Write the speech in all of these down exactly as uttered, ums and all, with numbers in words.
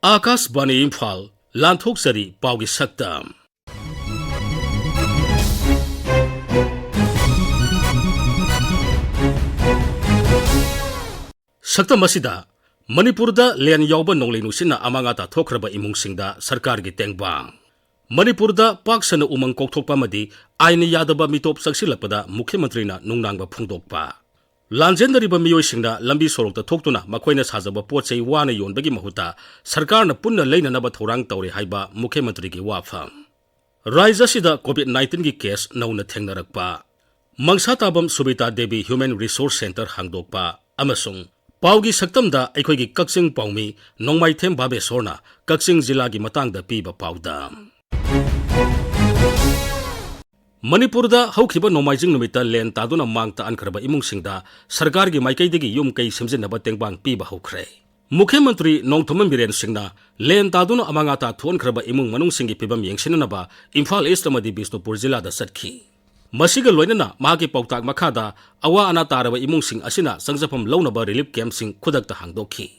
ꯑꯥꯀꯥꯁꯕꯥꯅꯤ ꯏꯝꯐꯥꯜ, ꯂꯥꯟꯊꯣꯛꯆꯔꯤ ꯄꯥꯎꯒꯤ ꯁꯛꯇꯝ꯫ ꯁꯛꯇꯝ ꯑꯁꯤꯗ ꯃꯅꯤꯄꯨꯔꯗ ꯂꯦꯟ ꯌꯥꯎꯕ ꯅꯣꯡꯂꯩ ꯅꯨꯡꯁꯤꯠꯅ ꯑꯃꯥꯡ ꯑꯇꯥ ꯊꯣꯛꯈ꯭ꯔꯕ ꯏꯃꯨꯡꯁꯤꯡꯗ ꯁꯔꯀꯥꯔꯒꯤ ꯇꯦꯡꯕꯥꯡ꯫ ꯃꯅꯤꯄꯨꯔꯗ ꯄꯥꯛ ꯁꯟꯅ ꯎꯃꯪ ꯀꯣꯛꯊꯣꯛꯄ ꯑꯃꯗꯤ ꯑꯥꯏꯟꯅ ꯌꯥꯗꯕ ꯃꯤꯇꯣꯞ ꯆꯪꯁꯤꯜꯂꯛꯄꯗ ꯃꯨꯈ꯭ꯌ ꯃꯟꯇ꯭ꯔꯤꯅ ꯅꯨꯡꯅꯥꯡꯕ ꯐꯣꯡꯗꯣꯛꯄ꯫ ꯂꯥꯟꯖꯦꯟꯅꯔꯤꯕ ꯃꯤꯑꯣꯏꯁꯤꯡꯅ ꯂꯝꯕꯤ ꯁꯣꯔꯣꯛꯇ ꯊꯣꯛꯇꯨꯅ ꯃꯈꯣꯏꯅ ꯁꯥꯖꯕ ꯄꯣꯠ ꯆꯩ ꯋꯥꯅ ꯌꯣꯟꯕꯒꯤ ꯃꯍꯨꯠꯇ ꯁꯔꯀꯥꯔꯅ ꯄꯨꯟꯅ ꯂꯩꯅꯅꯕ ꯊꯧꯔꯥꯡ ꯇꯧꯔꯦ ꯍꯥꯏꯕ ꯃꯨꯈ꯭ꯌ ꯃꯟꯇ꯭ꯔꯤꯒꯤ ꯋꯥꯐꯝ꯫ ꯔꯥꯖ꯭ꯌ ꯑꯁꯤꯗ ꯀꯣꯚꯤꯗ ꯅꯥꯏꯟꯇꯤꯟꯒꯤ ꯀꯦꯁ ꯅꯧꯅ ꯊꯦꯡꯅꯔꯛꯄ꯫ ꯃꯪꯁꯥꯇꯥꯕꯝ ꯁꯨꯕꯤꯇꯥ ꯗꯦꯕꯤ ꯍ꯭ꯌꯨꯃꯦꯟ ꯔꯤꯁꯣꯔꯁ ꯁꯦꯟꯇꯔ ꯍꯥꯡꯗꯣꯛꯄ꯫ ꯑꯃꯁꯨꯡ ꯄꯥꯎꯒꯤ ꯁꯛꯇꯝꯗ ꯑꯩꯈꯣꯏꯒꯤ ꯀꯛꯆꯤꯡ ꯄꯥꯎꯃꯤ ꯅꯣꯡꯃꯥꯏꯊꯦꯝ ꯚꯥꯕꯦꯁꯣꯔꯅ ꯀꯛꯆꯤꯡ ꯖꯤꯂꯥꯒꯤ ꯃꯇꯥꯡꯗ ꯄꯤꯕ ꯄꯥꯎꯗꯝ꯫ ꯃꯅꯤꯄꯨꯔꯗ ꯍꯧꯈꯤꯕ ꯅꯣꯡꯃꯥꯏꯖꯤꯡ ꯅꯨꯃꯤꯠꯇ ꯂꯦꯟ ꯇꯥꯗꯨꯅ ꯃꯥꯡ ꯇꯥꯛꯍꯟꯈ꯭ꯔꯕ ꯏꯃꯨꯡꯁꯤꯡꯗ ꯁꯔꯀꯥꯔꯒꯤ ꯃꯥꯏꯀꯩꯗꯒꯤ ꯌꯨꯝ ꯀꯩ ꯁꯦꯝꯖꯤꯟꯅꯕ ꯇꯦꯡꯕꯥꯡ ꯄꯤꯕ ꯍꯧꯈ꯭ꯔꯦ꯫ ꯃꯨꯈ꯭ꯌ ꯃꯟꯇ꯭ꯔꯤ ꯅꯣꯡꯊꯣꯝꯕꯝ ꯕꯤꯔꯦꯟ ꯁꯤꯡꯅ ꯂꯦꯟ ꯇꯥꯗꯨꯅ ꯑꯃꯥꯡ ꯑꯇꯥ ꯊꯣꯛꯍꯟꯈ꯭ꯔꯕ ꯏꯃꯨꯡ ꯃꯅꯨꯡꯁꯤꯡꯒꯤ ꯐꯤꯕꯝ ꯌꯦꯡꯁꯤꯟꯅꯅꯕ ꯏꯝꯐꯥꯜ ꯏꯁ꯭ꯠ ꯑꯃꯗꯤ ꯕꯤꯁꯅꯨꯄꯨꯔ ꯖꯤꯂꯥꯗ ꯆꯠꯈꯤ꯫ ꯃꯁꯤꯒ ꯂꯣꯏꯅꯅ ꯃꯍꯥꯛꯀꯤ ꯄꯥꯎꯇꯥꯛ ꯃꯈꯥꯗ ꯑꯋꯥ ꯑꯅꯥ ꯇꯥꯔꯕ ꯏꯃꯨꯡꯁꯤꯡ ꯑꯁꯤꯅ ꯆꯪꯖꯐꯝ ꯂꯧꯅꯕ ꯔꯤꯂꯤꯐ ꯀꯦꯝꯞꯁꯤꯡ ꯈꯨꯗꯛꯇ ꯍꯥꯡꯗꯣꯛꯈꯤ꯫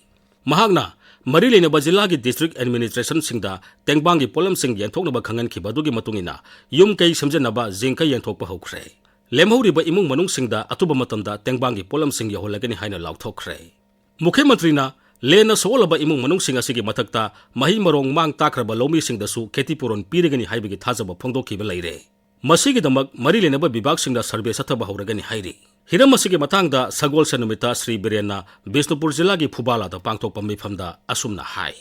ꯃꯍꯥꯛꯅ ꯃꯔꯤ ꯂꯩꯅꯕ ꯖꯤꯂꯥꯒꯤ ꯗꯤꯁꯇ꯭ꯔꯤꯛ ꯑꯦꯗꯃꯤꯅꯤꯁꯇ꯭ꯔꯦꯁꯟꯁꯤꯡꯗ ꯇꯦꯡꯕꯥꯡꯒꯤ ꯄꯣꯠꯂꯝꯁꯤꯡ ꯌꯦꯟꯊꯣꯛꯅꯕ ꯈꯪꯍꯟꯈꯤꯕ ꯑꯗꯨꯒꯤ ꯃꯇꯨꯡ ꯏꯟꯅ ꯌꯨꯝ ꯀꯩ ꯁꯦꯝꯖꯤꯟꯅꯕ ꯖꯤꯡꯀ ꯌꯦꯟꯊꯣꯛꯄ ꯍꯧꯈ꯭ꯔꯦ꯫ ꯂꯦꯝꯍꯧꯔꯤꯕ ꯏꯃꯨꯡ ꯃꯅꯨꯡꯁꯤꯡꯗ ꯑꯊꯨꯕ ꯃꯇꯝꯗ ꯇꯦꯡꯕꯥꯡꯒꯤ ꯄꯣꯠꯂꯝꯁꯤꯡ ꯌꯧꯍꯜꯂꯒꯅꯤ ꯍꯥꯏꯅ ꯂꯥꯎꯊꯣꯛꯈ꯭ꯔꯦ꯫ ꯃꯨꯈ꯭ꯌ ꯃꯟꯇ꯭ꯔꯤꯅ ꯂꯦꯟꯅ ꯁꯣꯛꯍꯜꯂꯕ ꯏꯃꯨꯡ ꯃꯅꯨꯡꯁꯤꯡ ꯑꯁꯤꯒꯤ ꯃꯊꯛꯇ ꯃꯍꯩ ꯃꯔꯣꯡ ꯃꯥꯡ ꯇꯥꯛꯈ꯭ꯔꯕ ꯂꯧꯃꯤꯁꯤꯡꯗꯁꯨ ꯈꯦꯇꯤ ꯄꯨꯔꯣꯟ ꯄꯤꯔꯒꯅꯤ ꯍꯥꯏꯕꯒꯤ ꯊꯥꯖꯕ ꯐꯣꯡꯗꯣꯛꯈꯤꯕ ꯂꯩꯔꯦ꯫ ꯃꯁꯤꯒꯤꯗꯃꯛ ꯃꯔꯤ ꯂꯩꯅꯕ ꯕꯤꯚꯥꯒꯁꯤꯡꯗ ꯁꯔꯚꯦ ꯆꯠꯊꯕ ꯍꯧꯔꯒꯅꯤ ꯍꯥꯏꯔꯤ꯫ ꯍꯤꯔꯝ ꯑꯁꯤꯒꯤ ꯃꯇꯥꯡꯗ ꯁꯒꯣꯜꯁꯦꯟ ꯅꯨꯃꯤꯠꯇ ꯁ꯭ꯔꯤ ꯕꯤꯔꯦꯟꯅ ꯕꯤꯁꯅꯨꯄꯨꯔ ꯖꯤꯂꯥꯒꯤ ꯐꯨꯕꯥꯂꯥꯗ ꯄꯥꯡꯊꯣꯛꯄ ꯃꯤꯐꯝꯗ ꯑꯁꯨꯝꯅ ꯍꯥꯏ꯫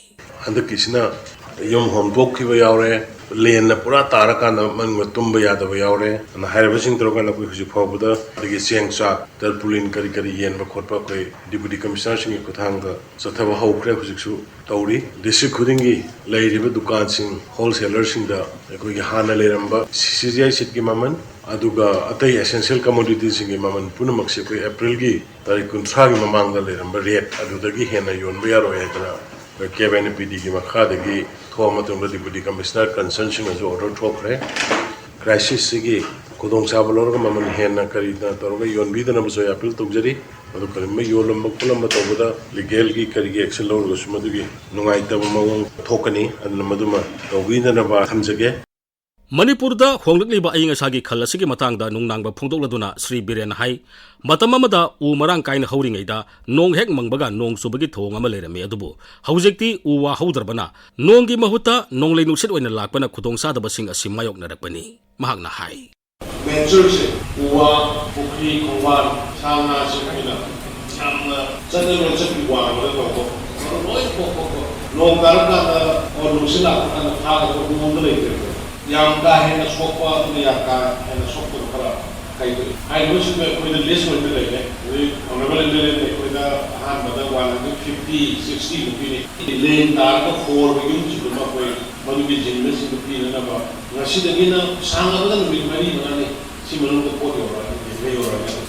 ꯍꯟꯗꯛꯀꯤꯁꯤꯅ ꯌꯨꯝ ꯍꯣꯡꯗꯣꯛꯈꯤꯕ ꯌꯥꯎꯔꯦ, ꯂꯦꯟꯅ ꯄꯨꯔꯥ ꯇꯥꯔꯀꯥꯟꯗ ꯃꯅꯨꯡꯗ ꯇꯨꯝꯕ ꯌꯥꯗꯕ ꯌꯥꯎꯔꯦ ꯑꯅ ꯍꯥꯏꯔꯤꯕꯁꯤꯡ ꯇꯧꯔꯀꯥꯟꯗ ꯑꯩꯈꯣꯏ ꯍꯧꯖꯤꯛ ꯐꯥꯎꯕꯗ ꯑꯗꯒꯤ ꯆꯦꯡ ꯆꯥꯛ ꯇꯔꯄꯨꯂꯤꯟ ꯀꯔꯤ ꯀꯔꯤ ꯌꯦꯟꯕ ꯈꯣꯠꯄ ꯑꯩꯈꯣꯏ ꯗꯤꯄꯨꯇꯤ ꯀꯃꯤꯁꯅꯔꯁꯤꯡꯒꯤ ꯈꯨꯠꯊꯥꯡꯗ ꯆꯠꯊꯕ ꯍꯧꯈ꯭ꯔꯦ꯫ ꯍꯧꯖꯤꯛꯁꯨ ꯇꯧꯔꯤ꯫ ꯗꯤꯁꯇ꯭ꯔꯤꯛ ꯈꯨꯗꯤꯡꯒꯤ ꯂꯩꯔꯤꯕ ꯗꯨꯀꯥꯟꯁꯤꯡ, ꯍꯣꯜꯁꯦꯂꯔꯁꯤꯡꯗ ꯑꯩꯈꯣꯏꯒꯤ ꯍꯥꯟꯅ ꯂꯩꯔꯝꯕ ꯁꯤ ꯖꯤ ꯑꯥꯏ ꯁꯤꯠꯀꯤ ꯃꯃꯜ, ꯑꯗꯨꯒ ꯑꯇꯩ ꯑꯦꯁꯦꯟꯁꯤꯌꯦꯜ ꯀꯃꯣꯗꯤꯇꯤꯁꯤꯡꯒꯤ ꯃꯃꯜ ꯄꯨꯝꯅꯃꯛꯁꯦ ꯑꯩꯈꯣꯏ ꯑꯦꯄ꯭ꯔꯤꯜꯒꯤ ꯇꯥꯔꯤꯛ ꯀꯨꯟꯊ꯭ꯔꯥꯒꯤ ꯃꯃꯥꯡꯗ ꯂꯩꯔꯝꯕ ꯔꯦꯠ ꯑꯗꯨꯗꯒꯤ ꯍꯦꯟꯅ ꯌꯣꯟꯕ ꯌꯥꯔꯣꯏ ꯍꯥꯏꯗꯅ ꯑꯩꯈꯣꯏ ꯀꯦꯞ ꯑꯦꯟ ꯄꯤ ꯗꯤꯒꯤ ꯃꯈꯥꯗꯒꯤ ꯊꯣꯛꯑ ꯃꯇꯨꯡꯗ ꯗꯤꯄꯨꯇꯤ ꯀꯃꯤꯁꯅꯔ ꯀꯟꯁꯔꯟꯁꯤꯡꯅꯁꯨ ꯑꯣꯔꯗꯔ ꯊꯣꯛꯈ꯭ꯔꯦ꯫ ꯀ꯭ꯔꯥꯏꯁꯤꯁꯁꯤꯒꯤ ꯈꯨꯗꯣꯡꯆꯥꯕ ꯂꯧꯔꯒ ꯃꯃꯜ ꯍꯦꯟꯅ ꯀꯔꯤꯅ ꯇꯧꯔꯒ ꯌꯣꯟꯕꯤꯗꯅꯕꯁꯨ ꯑꯩ ꯑꯄꯤꯜ ꯇꯧꯖꯔꯤ꯫ ꯑꯗꯨ ꯀꯔꯤꯒꯨꯝꯕ ꯌꯣꯜꯂꯝꯕ ꯈꯣꯠꯂꯝꯕ ꯇꯧꯕꯗ ꯂꯤꯒꯦꯜꯒꯤ ꯀꯔꯤꯒꯤ ꯑꯦꯛꯁꯟ ꯂꯧꯔꯒꯁꯨ ꯃꯗꯨꯒꯤ ꯅꯨꯡꯉꯥꯏꯇꯕ ꯃꯑꯣꯡ ꯊꯣꯛꯀꯅꯤ꯫ ꯑꯗꯨꯅ ꯃꯗꯨꯃ ꯇꯧꯕꯤꯗꯅꯕ ꯊꯝꯖꯒꯦ꯫ ꯃꯅꯤꯄꯨꯔꯗ ꯍꯣꯡꯂꯛꯂꯤꯕ ꯑꯏꯪ ꯑꯁꯥꯒꯤ ꯈꯜ ꯑꯁꯤꯒꯤ ꯃꯇꯥꯡꯗ ꯅꯨꯡꯅꯥꯡꯕ ꯐꯣꯡꯗꯣꯛꯂꯗꯨꯅ ꯁ꯭ꯔꯤ ꯕꯤꯔꯦꯟ ꯍꯥꯏ, ꯃꯇꯝ ꯑꯃꯗ ꯎ ꯃꯔꯥꯡ ꯀꯥꯏꯅ ꯍꯧꯔꯤꯉꯩꯗ ꯅꯣꯡ ꯍꯦꯛ ꯃꯪꯕꯒ ꯅꯣꯡ ꯆꯨꯕꯒꯤ ꯊꯧꯑꯣꯡ ꯑꯃ ꯂꯩꯔꯝꯃꯤ, ꯑꯗꯨꯕꯨ ꯍꯧꯖꯤꯛꯇꯤ ꯎ ꯋꯥ ꯍꯧꯗ꯭ꯔꯕꯅ ꯅꯣꯡꯒꯤ ꯃꯍꯨꯠꯇ ꯅꯣꯡꯂꯩ ꯅꯨꯡꯁꯤꯠ ꯑꯣꯏꯅ ꯂꯥꯛꯄꯅ ꯈꯨꯗꯣꯡꯆꯥꯗꯕꯁꯤꯡ ꯑꯁꯤ ꯃꯥꯌꯣꯛꯅꯔꯛꯄꯅꯤ꯫ ꯃꯍꯥꯛꯅ ꯍꯥꯏ꯫ ꯅꯦꯆꯔꯁꯦ, ꯎ ꯋꯥ, ꯄꯨꯈ꯭ꯔꯤ, ꯈꯣꯡꯕꯥꯟ, ꯁꯥ ꯉꯥꯁꯦ ꯑꯩꯈꯣꯏꯅ ꯌꯥꯝꯅ ꯆꯠꯅꯔꯣꯏ ꯆꯠꯄꯤ ꯋꯥꯡꯃꯗ ꯇꯧꯕ, ꯑꯗꯨ ꯂꯣꯏ ꯀꯣꯛ ꯀꯣꯛ ꯀꯣꯛ꯫ ꯅꯣꯡ ꯇꯥꯔꯀꯥꯟꯗ, ꯑꯣ, ꯅꯨꯡꯁꯤꯠ ꯂꯥꯛꯄ ꯀꯥꯟꯗ ꯐꯥꯒꯗꯕ ꯃꯑꯣꯡꯗ ꯂꯩꯇ꯭ꯔꯦꯕ꯫ ꯌꯥꯝ ꯀꯥ ꯍꯦꯟꯅ ꯁꯣꯛꯄ ꯑꯗꯨꯅ ꯌꯥꯝ ꯀꯥ ꯍꯦꯟꯅ ꯁꯣꯛꯇꯕ ꯈꯔ ꯈꯥꯏꯗꯣꯛꯏ꯫ ꯍꯥꯏꯔꯤꯕꯁꯤꯡꯗꯣ ꯑꯩꯈꯣꯏꯗ ꯂꯤꯁ ꯑꯣꯏꯅ ꯂꯩꯔꯦ꯫ ꯍꯧꯖꯤꯛ ꯑꯣꯅꯔꯦꯕꯜ ꯑꯦꯝ ꯑꯦꯜ ꯑꯦꯅ ꯑꯩꯈꯣꯏꯗ ꯑꯍꯥꯟꯕꯗ ꯋꯥꯟ ꯍꯟꯗ꯭ꯔꯦꯠ ꯐꯤꯐꯇꯤ, ꯁꯤꯛꯁꯇꯤ ꯃꯨꯛ ꯄꯤꯔꯤ꯫ ꯂꯦꯟ ꯇꯥꯔꯒ ꯍꯣꯔꯕ ꯌꯨꯝꯁꯤꯡꯗꯨꯃ ꯑꯩꯈꯣꯏ ꯃꯗꯨꯒꯤ ꯖꯤꯡꯅꯕꯁꯤꯡꯗꯨ ꯄꯤꯅꯅꯕ ꯉꯁꯤꯗꯒꯤꯅ ꯁꯥꯡꯉꯕꯗ ꯅꯨꯃꯤꯠ ꯃꯔꯤ ꯃꯉꯥꯅꯤ ꯁꯤ ꯃꯅꯨꯡꯗ ꯄꯣꯠ ꯌꯧꯔꯛꯑꯅꯤ, ꯗꯦꯜꯍꯤꯗ ꯌꯧꯔꯛꯑꯅꯤ꯫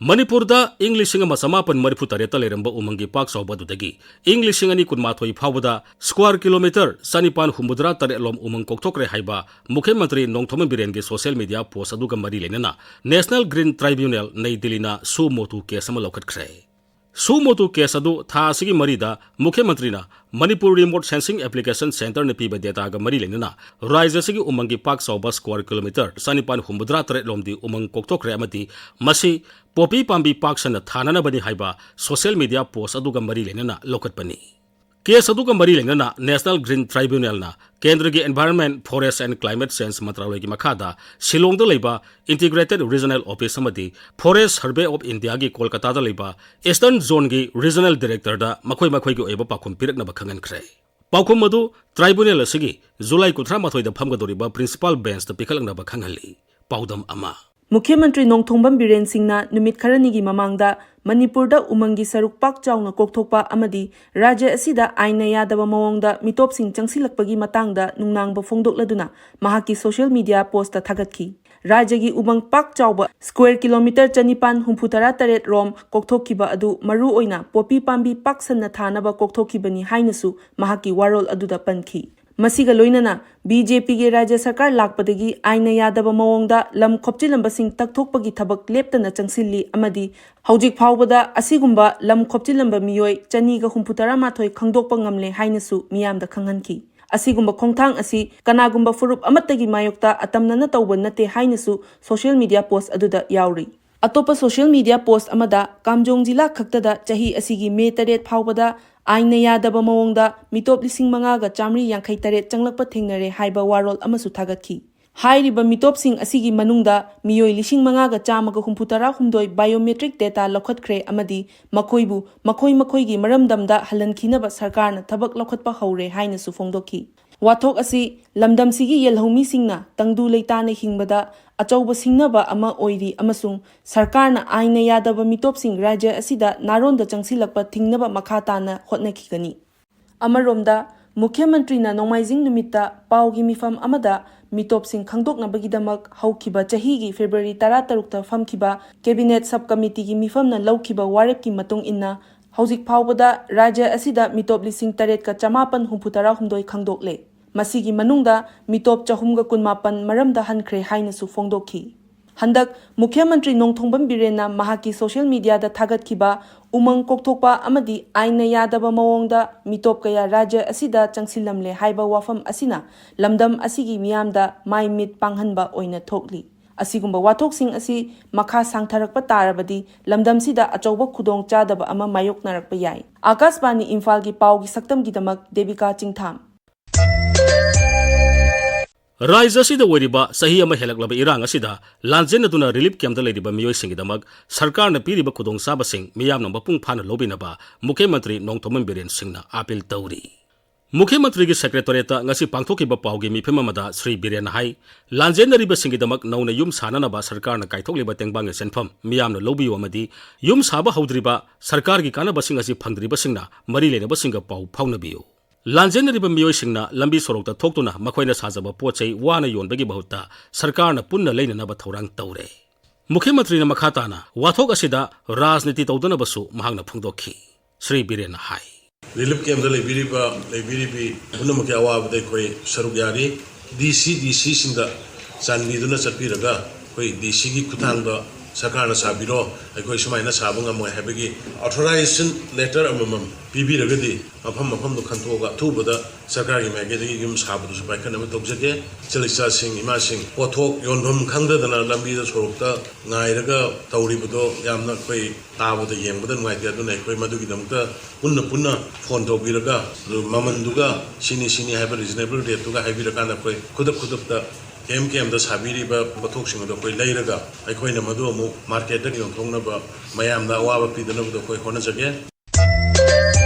ꯃꯅꯤꯄꯨꯔꯗ ꯏꯪ ꯂꯤꯁꯤꯡ ꯑꯃ ꯆꯃꯥꯄꯟ ꯃꯔꯤꯐꯨ ꯇꯔꯦꯠꯇ ꯂꯩꯔꯝꯕ ꯎꯃꯪꯒꯤ ꯄꯥꯛ ꯆꯥꯎꯕ ꯑꯗꯨꯗꯒꯤ ꯏꯪ ꯂꯤꯁꯤꯡ ꯑꯅꯤ ꯀꯨꯟꯃꯥꯊꯣꯏ ꯐꯥꯎꯕꯗ ꯁ꯭ꯀ꯭ꯋꯥꯔ ꯀꯤꯂꯣꯃꯤꯇꯔ ꯆꯅꯤꯄꯥꯟ ꯍꯨꯝꯐꯨꯇꯔꯥ ꯇꯔꯦꯠ ꯂꯣꯝ ꯎꯃꯪ ꯀꯣꯛꯊꯣꯛꯈ꯭ꯔꯦ ꯍꯥꯏꯕ ꯃꯨꯈ꯭ꯌ ꯃꯟꯇ꯭ꯔꯤ ꯅꯣꯡꯊꯣꯝꯕꯝ ꯕꯤꯔꯦꯟꯒꯤ ꯁꯣꯁꯤꯌꯦꯜ ꯃꯤꯗꯤꯌꯥ ꯄꯣꯁ ꯑꯗꯨꯒ ꯃꯔꯤ ꯂꯩꯅꯅ ꯅꯦꯁꯅꯦꯜ ꯒ꯭ꯔꯤꯟ ꯇ꯭ꯔꯥꯏꯕ꯭ꯌꯨꯅꯦꯜ, ꯅꯩ ꯗꯤꯜꯂꯤꯅ ꯁꯨ ꯃꯣꯇꯨ ꯀꯦꯁ ꯑꯃ ꯂꯧꯈꯠꯈ꯭ꯔꯦ꯫ ꯁꯨ ꯃꯣꯇꯨ ꯀꯦꯁ ꯑꯗꯨ ꯊꯥ ꯑꯁꯤꯒꯤ ꯃꯔꯤꯗ ꯃꯨꯈ꯭ꯌ ꯃꯟꯇ꯭ꯔꯤꯅ ꯃꯅꯤꯄꯨꯔ ꯔꯤꯃꯣꯠ ꯁꯦꯟꯁꯤꯡ ꯑꯦꯄ꯭ꯂꯤꯀꯦꯁꯟ ꯁꯦꯟꯇꯔꯅ ꯄꯤꯕ ꯗꯦꯇꯥꯒ ꯃꯔꯤ ꯂꯩꯅꯅ ꯔꯥꯖ꯭ꯌ ꯑꯁꯤꯒꯤ ꯎꯃꯪꯒꯤ ꯄꯥꯛ ꯆꯥꯎꯕ ꯁ꯭ꯀ꯭ꯋꯥꯔ ꯀꯤꯂꯣꯃꯤꯇꯔ ꯆꯅꯤꯄꯥꯟ ꯍꯨꯝꯐꯨꯇꯔꯥ ꯇꯔꯦꯠ ꯂꯣꯝꯗꯤ ꯎꯃꯪ ꯀꯣꯛꯊꯣꯛꯈ꯭ꯔꯦ ꯑꯃꯗꯤ ꯃꯁꯤ ꯄꯣꯄꯤ ꯄꯥꯝꯕꯤ ꯄꯥꯛ ꯁꯟꯅ ꯊꯥꯅꯅꯕꯅꯤ ꯍꯥꯏꯕ ꯁꯣꯁꯤꯌꯦꯜ ꯃꯤꯗꯤꯌꯥ ꯄꯣꯁ ꯑꯗꯨꯒ ꯃꯔꯤ ꯂꯩꯅꯅ ꯂꯧꯈꯠꯄꯅꯤ꯫ ꯀꯦꯁ ꯑꯗꯨꯒ ꯃꯔꯤ ꯂꯩꯅꯅ ꯅꯦꯁꯅꯦꯜ ꯒ꯭ꯔꯤꯟ ꯇ꯭ꯔꯥꯏꯕ꯭ꯌꯨꯅꯦꯜꯅ ꯀꯦꯟꯗ꯭ꯔꯒꯤ environment, forest and climate change ꯃꯟꯇ꯭ꯔꯥꯂꯣꯏꯒꯤ ꯃꯈꯥꯗ ꯁꯤꯂꯣꯡꯗ ꯂꯩꯕ ꯏꯟꯇꯤꯒ꯭ꯔꯦꯇꯦꯗ ꯔꯤꯖꯅꯦꯜ ꯑꯣꯐꯤꯁ ꯑꯃꯗꯤ ꯐꯣꯔꯦꯁ ꯁꯔꯚꯦ ꯑꯣꯐ ꯏꯟꯗꯤꯌꯥꯒꯤ ꯀꯣꯜꯀꯇꯥꯗ ꯂꯩꯕ ꯏꯁꯇꯔꯟ ꯖꯣꯟꯒꯤ ꯔꯤꯖꯅꯦꯜ ꯗꯤꯔꯦꯛꯇꯔꯗ ꯃꯈꯣꯏ ꯃꯈꯣꯏꯒꯤ ꯑꯣꯏꯕ ꯄꯥꯎꯈꯨꯝ ꯄꯤꯔꯛꯅꯕ ꯈꯪꯍꯟꯈ꯭ꯔꯦ꯫ ꯄꯥꯎꯈꯨꯝ ꯑꯗꯨ ꯇ꯭ꯔꯥꯏꯕ꯭ꯌꯨꯅꯦꯜ ꯑꯁꯤꯒꯤ ꯖꯨꯂꯥꯏ ꯀꯨꯟꯊ꯭ꯔꯥ ꯃꯥꯊꯣꯏꯗ ꯐꯝꯒꯗꯧꯔꯤꯕ ꯄ꯭ꯔꯤꯟꯁꯤꯄꯥꯜ ꯕꯦꯟꯁꯇ ꯄꯤꯈꯠꯂꯛꯅꯕ ꯈꯪꯍꯜꯂꯤ꯫ ꯄꯥꯎꯗꯝ ꯑꯃ꯫ ꯃꯨꯈ꯭ꯌ ꯃꯟꯇ꯭ꯔꯤ ꯅꯣꯡꯊꯣꯝꯕꯝ ꯕꯤꯔꯦꯟ ꯁꯤꯡꯅ ꯅꯨꯃꯤꯠ ꯈꯔꯅꯤꯒꯤ ꯃꯃꯥꯡꯗ ꯃꯅꯤꯄꯨꯔꯗ ꯎꯃꯪꯒꯤ ꯁꯔꯨꯛ ꯄꯥꯛ ꯆꯥꯎꯅ ꯀꯣꯛꯊꯣꯛꯄ ꯑꯃꯗꯤ ꯔꯥꯖ꯭ꯌ ꯑꯁꯤꯗ ꯑꯥꯏꯟꯅ ꯌꯥꯗꯕ ꯃꯑꯣꯡꯗ ꯃꯤꯇꯣꯞꯁꯤꯡ ꯆꯪꯁꯤꯜꯂꯛꯄꯒꯤ ꯃꯇꯥꯡꯗ ꯅꯨꯡꯅꯥꯡꯕ ꯐꯣꯡꯗꯣꯛꯂꯗꯨꯅ ꯃꯍꯥꯛꯀꯤ ꯁꯣꯁꯤꯌꯦꯜ ꯃꯤꯗꯤꯌꯥ ꯄꯣꯁꯇ ꯊꯥꯒꯠꯈꯤ꯫ ꯔꯥꯖ꯭ꯌꯒꯤ ꯎꯃꯪ ꯄꯥꯛ ꯆꯥꯎꯕ ꯁ꯭ꯀ꯭ꯋꯦꯔ ꯀꯤꯂꯣꯃꯤꯇꯔ ꯆꯅꯤꯄꯥꯟ ꯍꯨꯝꯐꯨꯇꯔꯥ ꯇꯔꯦꯠ ꯔꯣꯝ ꯀꯣꯛꯊꯣꯛꯈꯤꯕ ꯑꯗꯨ ꯃꯔꯨ ꯑꯣꯏꯅ ꯄꯣꯄꯤ ꯄꯥꯝꯕꯤ ꯄꯥꯛ ꯁꯟꯅ ꯊꯥꯅꯕ ꯀꯣꯛꯊꯣꯛꯈꯤꯕꯅꯤ ꯍꯥꯏꯅꯁꯨ ꯃꯍꯥꯛꯀꯤ ꯋꯥꯔꯣꯜ ꯑꯗꯨꯗ ꯄꯟꯈꯤ꯫ ꯃꯁꯤꯒ ꯂꯣꯏꯅꯅ ꯕꯤ ꯖꯦ ꯄꯤꯒꯤ ꯔꯥꯖ꯭ꯌ ꯁꯔꯀꯥꯔ ꯂꯥꯛꯄꯗꯒꯤ ꯑꯥꯏꯟꯅ ꯌꯥꯗꯕ ꯃꯑꯣꯡꯗ ꯂꯝ ꯈꯣꯞꯆꯤꯜꯂꯝꯕꯁꯤꯡ ꯇꯛꯊꯣꯛꯄꯒꯤ ꯊꯕꯛ ꯂꯦꯞꯇꯅ ꯆꯪꯁꯤꯜꯂꯤ ꯑꯃꯗꯤ ꯍꯧꯖꯤꯛ ꯐꯥꯎꯕꯗ ꯑꯁꯤꯒꯨꯝꯕ ꯂꯝ ꯈꯣꯞꯆꯤꯜꯂꯝꯕ ꯃꯤꯑꯣꯏ ꯆꯅꯤꯒ ꯍꯨꯝꯐꯨꯇꯔꯥ ꯃꯥꯊꯣꯏ ꯈꯪꯗꯣꯛꯄ ꯉꯝꯂꯦ ꯍꯥꯏꯅꯁꯨ ꯃꯤꯌꯥꯝꯗ ꯈꯪꯍꯟꯈꯤ꯫ ꯑꯁꯤꯒꯨꯝꯕ ꯈꯣꯡꯊꯥꯡ ꯑꯁꯤ ꯀꯅꯥꯒꯨꯝꯕ ꯐꯨꯔꯨꯞ ꯑꯃꯠꯇꯒꯤ ꯃꯥꯌꯣꯛꯇ ꯑꯇꯝꯅꯅ ꯇꯧꯕ ꯅꯠꯇꯦ ꯍꯥꯏꯅꯁꯨ social media post ꯑꯗꯨꯗ ꯌꯥꯎꯔꯤ꯫ ꯑꯇꯣꯞꯄ social media post ꯑꯃꯗ ꯀꯥꯝꯖꯣꯡ ꯖꯤꯂꯥ ꯈꯛꯇꯗ ꯆꯍꯤ ꯑꯁꯤꯒꯤ ꯃꯦ ꯇꯔꯦꯠ ꯐꯥꯎꯕꯗ ꯑꯥꯏꯟꯅ ꯌꯥꯗꯕ ꯃꯑꯣꯡꯗ ꯃꯤꯇꯣꯞ ꯂꯤꯁꯤꯡ ꯃꯉꯥꯒ ꯆꯥꯃꯔꯤ ꯌꯥꯡꯈꯩ ꯇꯔꯦꯠ ꯆꯪꯂꯛꯄ ꯊꯦꯡꯅꯔꯦ ꯍꯥꯏꯕ ꯋꯥꯔꯣꯜ ꯑꯃꯁꯨ ꯊꯥꯒꯠꯈꯤ꯫ ꯍꯥꯏꯔꯤꯕ ꯃꯤꯇꯣꯞꯁꯤꯡ ꯑꯁꯤꯒꯤ ꯃꯅꯨꯡꯗ ꯃꯤꯑꯣꯏ ꯂꯤꯁꯤꯡ ꯃꯉꯥꯒ ꯆꯥꯝꯃꯒ ꯍꯨꯝꯐꯨꯇꯔꯥ ꯍꯨꯝꯗꯣꯏ biometric data ꯂꯧꯈꯠꯈ꯭ꯔꯦ ꯑꯃꯗꯤ ꯃꯈꯣꯏꯕꯨ ꯃꯈꯣꯏ ꯃꯈꯣꯏꯒꯤ ꯃꯔꯝꯗꯝꯗ ꯍꯜꯍꯟꯈꯤꯅꯕ ꯁꯔꯀꯥꯔꯅ ꯊꯕꯛ ꯂꯧꯈꯠꯄ ꯍꯧꯔꯦ ꯍꯥꯏꯅꯁꯨ ꯐꯣꯡꯗꯣꯛꯈꯤ꯫ ꯋꯥꯊꯣꯛ ꯑꯁꯤ ꯂꯝꯗꯝꯁꯤꯒꯤ ꯌꯦꯜꯍꯧꯃꯤꯁꯤꯡꯅ ꯇꯪꯗꯨ ꯂꯩꯇꯥꯅ ꯍꯤꯡꯕꯗ ꯑꯆꯧꯕ ꯁꯤꯡꯅꯕ ꯑꯃ ꯑꯣꯏꯔꯤ ꯑꯃꯁꯨꯡ ꯁꯔꯀꯥꯔꯅ ꯑꯥꯏꯟꯅ ꯌꯥꯗꯕ ꯃꯤꯇꯣꯞꯁꯤꯡ ꯔꯥꯖ꯭ꯌ ꯑꯁꯤꯗ ꯅꯥꯔꯣꯟꯗ ꯆꯪꯁꯤꯜꯂꯛꯄ ꯊꯤꯡꯅꯕ ꯃꯈꯥ ꯇꯥꯅ ꯍꯣꯠꯅꯈꯤꯒꯅꯤ꯫ ꯑꯃꯔꯣꯝꯗ, ꯃꯨꯈ꯭ꯌ ꯃꯟꯇ꯭ꯔꯤꯅ ꯅꯣꯡꯃꯥꯏꯖꯤꯡ ꯅꯨꯃꯤꯠꯇ ꯄꯥꯎꯒꯤ ꯃꯤꯐꯝ ꯑꯃꯗ ꯃꯤꯇꯣꯞꯁꯤꯡ ꯈꯪꯗꯣꯛꯅꯕꯒꯤꯗꯃꯛ ꯍꯧꯈꯤꯕ ꯆꯍꯤꯒꯤ February ꯇꯔꯥꯇꯔꯨꯛꯇ ꯐꯝꯈꯤꯕ cabinet sub committeeꯒꯤ ꯃꯤꯐꯝꯅ ꯂꯧꯈꯤꯕ ꯋꯥꯔꯦꯞꯀꯤ ꯃꯇꯨꯡ ꯏꯟꯅ ꯍꯧꯖꯤꯛ ꯐꯥꯎꯕꯗ ꯔꯥꯖ꯭ꯌ ꯑꯁꯤꯗ ꯃꯤꯇꯣꯞ ꯂꯤꯁꯤꯡ ꯇꯔꯦꯠꯀ ꯆꯃꯥꯄꯟ ꯍꯨꯝꯐꯨꯇꯔꯥ ꯍꯨꯝꯗꯣꯏ ꯈꯪꯗꯣꯛꯂꯦ꯫ ꯃꯁꯤꯒꯤ ꯃꯅꯨꯡꯗ ꯃꯤꯇꯣꯞ ꯆꯍꯨꯝꯒ ꯀꯨꯟꯃꯥꯄꯟ ꯃꯔꯝꯗ ꯍꯟꯈ꯭ꯔꯦ ꯍꯥꯏꯅꯁꯨ ꯐꯣꯡꯗꯣꯛꯈꯤ꯫ ꯍꯟꯗꯛ ꯃꯨꯈ꯭ꯌ ꯃꯟꯇ꯭ꯔꯤ ꯅꯣꯡꯊꯣꯝꯕꯝ ꯕꯤꯔꯦꯟꯅ ꯃꯍꯥꯛꯀꯤ social mediaꯗ ꯊꯥꯒꯠꯈꯤꯕ ꯎꯃꯪ ꯀꯣꯛꯊꯣꯛꯄ ꯑꯃꯗꯤ ꯑꯥꯏꯟꯅ ꯌꯥꯗꯕ ꯃꯑꯣꯡꯗ ꯃꯤꯇꯣꯞ ꯀꯌꯥ ꯔꯥꯖ꯭ꯌ ꯑꯁꯤꯗ ꯆꯪꯁꯤꯜꯂꯝꯂꯦ ꯍꯥꯏꯕ ꯋꯥꯐꯝ ꯑꯁꯤꯅ ꯂꯝꯗꯝ ꯑꯁꯤꯒꯤ ꯃꯤꯌꯥꯝꯗ ꯃꯥꯏ ꯃꯤꯠ ꯄꯥꯡꯍꯟꯕ ꯑꯣꯏꯅ ꯊꯣꯛꯂꯤ꯫ ꯑꯁꯤꯒꯨꯝꯕ ꯋꯥꯊꯣꯛꯁꯤꯡ ꯑꯁꯤ ꯃꯈꯥ ꯁꯥꯡꯊꯔꯛꯄ ꯇꯥꯔꯕꯗꯤ ꯂꯝꯗꯝꯁꯤꯗ ꯑꯆꯧꯕ ꯈꯨꯗꯣꯡ ꯆꯥꯗꯕ ꯑꯃ ꯃꯥꯌꯣꯛꯅꯔꯛꯄ ꯌꯥꯏ꯫ ꯑꯥꯀꯥꯁꯕꯥꯅꯤ ꯏꯝꯐꯥꯜꯒꯤ ꯄꯥꯎꯒꯤ ꯁꯛꯇꯝꯒꯤꯗꯃꯛ ꯗꯦꯕꯤꯀꯥ ꯆꯤꯡꯊꯥꯝ꯫ ꯔꯥꯖ꯭ꯌ ꯑꯁꯤꯗ ꯑꯣꯏꯔꯤꯕ ꯆꯍꯤ ꯑꯃ ꯍꯦꯜꯂꯛꯂꯕ ꯏꯔꯥꯡ ꯑꯁꯤꯗ ꯂꯥꯟꯖꯦꯟꯅꯗꯨꯅ relief campꯇ ꯂꯩꯔꯤꯕ ꯃꯤꯑꯣꯏꯁꯤꯡꯒꯤꯗꯃꯛ ꯁꯔꯀꯥꯔꯅ ꯄꯤꯔꯤꯕ ꯈꯨꯗꯣꯡꯆꯥꯕꯁꯤꯡ ꯃꯤꯌꯥꯝꯅ ꯃꯄꯨꯡ ꯐꯥꯅ ꯂꯧꯕꯤꯅꯕ ꯃꯨꯈ꯭ꯌ ꯃꯟꯇ꯭ꯔꯤ ꯅꯣꯡꯊꯣꯝꯕꯝ ꯕꯤꯔꯦꯟ ꯁꯤꯡꯅ ꯑꯥꯄꯤꯜ ꯇꯧꯔꯤ꯫ ꯃꯨꯈ꯭ꯌ ꯃꯟꯇ꯭ꯔꯤꯒꯤ secretariatꯇ ꯉꯁꯤ ꯄꯥꯡꯊꯣꯛꯈꯤꯕ ꯄꯥꯎꯒꯤ ꯃꯤꯐꯝ ꯑꯃꯗ ꯁ꯭ꯔꯤ ꯕꯤꯔꯦꯟꯅ ꯍꯥꯏ, ꯂꯥꯟꯖꯦꯟꯅꯔꯤꯕꯁꯤꯡꯒꯤꯗꯃꯛ ꯅꯧꯅ ꯌꯨꯝ ꯁꯥꯅꯅꯕ ꯁꯔꯀꯥꯔꯅ ꯀꯥꯏꯊꯣꯛꯂꯤꯕ ꯇꯦꯡꯕꯥꯡꯒꯤ ꯁꯦꯟꯐꯝ ꯃꯤꯌꯥꯝꯅ ꯂꯧꯕꯤꯌꯨ ꯑꯃꯗꯤ ꯌꯨꯝ ꯁꯥꯕ ꯍꯧꯗ꯭ꯔꯤꯕ ꯁꯔꯀꯥꯔꯒꯤ ꯀꯥꯟꯅꯕꯁꯤꯡ ꯑꯁꯤ ꯐꯪꯗ꯭ꯔꯤꯕꯁꯤꯡꯅ ꯃꯔꯤ ꯂꯩꯅꯕꯁꯤꯡꯒ ꯄꯥꯎ ꯐꯥꯎꯅꯕꯤꯌꯨ꯫ ꯂꯥꯟꯖꯦꯟꯅꯔꯤꯕ ꯃꯤꯑꯣꯏꯁꯤꯡꯅ ꯂꯝꯕꯤ ꯁꯣꯔꯣꯛꯇ ꯊꯣꯛꯇꯨꯅ ꯃꯈꯣꯏꯅ ꯁꯥꯖꯕ ꯄꯣꯠ ꯆꯩ ꯋꯥꯅ ꯌꯣꯟꯕꯒꯤ ꯃꯍꯨꯠꯇ ꯁꯔꯀꯥꯔꯅ ꯄꯨꯟꯅ ꯂꯩꯅꯅꯕ ꯊꯧꯔꯥꯡ ꯇꯧꯔꯦ꯫ ꯃꯨꯈ꯭ꯌ ꯃꯟꯇ꯭ꯔꯤꯅ ꯃꯈꯥ ꯇꯥꯅ ꯋꯥꯊꯣꯛ ꯑꯁꯤꯗ ꯔꯥꯖꯅꯤꯇꯤ ꯇꯧꯗꯅꯕꯁꯨ ꯃꯍꯥꯛꯅ ꯐꯣꯡꯗꯣꯛꯈꯤ꯫ ꯁ꯭ꯔꯤ ꯕꯤꯔꯦꯟꯅ ꯍꯥꯏ, ꯔꯤꯂꯤꯐ ꯀꯦꯝꯞꯇ ꯂꯩꯕꯤꯔꯤꯕ, ꯂꯩꯕꯤꯔꯤꯕꯤ ꯄꯨꯝꯅꯃꯛꯀꯤ ꯑꯋꯥꯕꯗ ꯑꯩꯈꯣꯏ ꯁꯔꯨꯛ ꯌꯥꯔꯤ꯫ ꯗꯤ ꯁꯤ, ꯗꯤ ꯁꯤꯁꯤꯡꯗ ꯆꯥꯟꯕꯤꯗꯨꯅ ꯆꯠꯄꯤꯔꯒ ꯑꯩꯈꯣꯏ ꯗꯤ ꯁꯤꯒꯤ ꯈꯨꯠꯊꯥꯡꯗ ꯁꯔꯀꯥꯔꯅ ꯁꯥꯕꯤꯔꯣ, ꯑꯩꯈꯣꯏ ꯁꯨꯃꯥꯏꯅ ꯁꯥꯕ ꯉꯝꯃꯣꯏ ꯍꯥꯏꯕꯒꯤ ꯑꯣꯊꯣꯔꯥꯏꯖꯦꯁꯟ ꯂꯦꯇꯔ ꯑꯃꯃꯝ ꯄꯤꯕꯤꯔꯒꯗꯤ ꯃꯐꯝ ꯃꯐꯝꯗꯣ ꯈꯟꯗꯣꯛꯑꯒ ꯑꯊꯨꯕꯗ ꯁꯔꯀꯥꯔꯒꯤ ꯃꯥꯏꯀꯩꯗꯒꯤ ꯌꯨꯝ ꯁꯥꯕꯗꯨꯁꯨ ꯄꯥꯏꯈꯠꯅꯕ ꯇꯧꯖꯒꯦ꯫ ꯏꯆꯜ ꯏꯆꯥꯁꯤꯡ, ꯏꯃꯥꯁꯤꯡ ꯄꯣꯠꯊꯣꯛ ꯌꯣꯟꯐꯝ ꯈꯪꯗꯗꯅ ꯂꯝꯕꯤꯗ ꯁꯣꯔꯣꯛꯇ ꯉꯥꯏꯔꯒ ꯇꯧꯔꯤꯕꯗꯣ ꯌꯥꯝꯅ ꯑꯩꯈꯣꯏ ꯇꯥꯕꯗ ꯌꯦꯡꯕꯗ ꯅꯨꯡꯉꯥꯏꯇꯦ꯫ ꯑꯗꯨꯅ ꯑꯩꯈꯣꯏ ꯃꯗꯨꯒꯤꯗꯃꯛꯇ ꯄꯨꯟꯅ ꯄꯨꯟꯅ ꯐꯣꯟ ꯇꯧꯕꯤꯔꯒ, ꯑꯗꯨ ꯃꯃꯟꯗꯨꯒ ꯁꯤꯅꯤ ꯁꯤꯅꯤ ꯍꯥꯏꯕ ꯔꯤꯖꯅꯦꯕꯜ ꯔꯦꯠꯇꯨꯒ ꯍꯥꯏꯕꯤꯔꯀꯥꯟꯗ ꯑꯩꯈꯣꯏ ꯈꯨꯗꯛ ꯈꯨꯗꯛꯇ ꯀꯦꯝ ꯀꯦꯝꯗ ꯁꯥꯕꯤꯔꯤꯕ ꯄꯣꯠꯊꯣꯛꯁꯤꯡ ꯑꯗꯨ ꯑꯩꯈꯣꯏ ꯂꯩꯔꯒ ꯑꯩꯈꯣꯏꯅ ꯃꯗꯨ ꯑꯃꯨꯛ ꯃꯥꯔꯀꯦꯠꯇ ꯌꯣꯟꯊꯣꯛꯅꯕ, ꯃꯌꯥꯝꯗ ꯑꯋꯥꯕ ꯄꯤꯗꯅꯕꯗꯣ ꯑꯩꯈꯣꯏ ꯍꯣꯠꯅꯖꯒꯦ꯫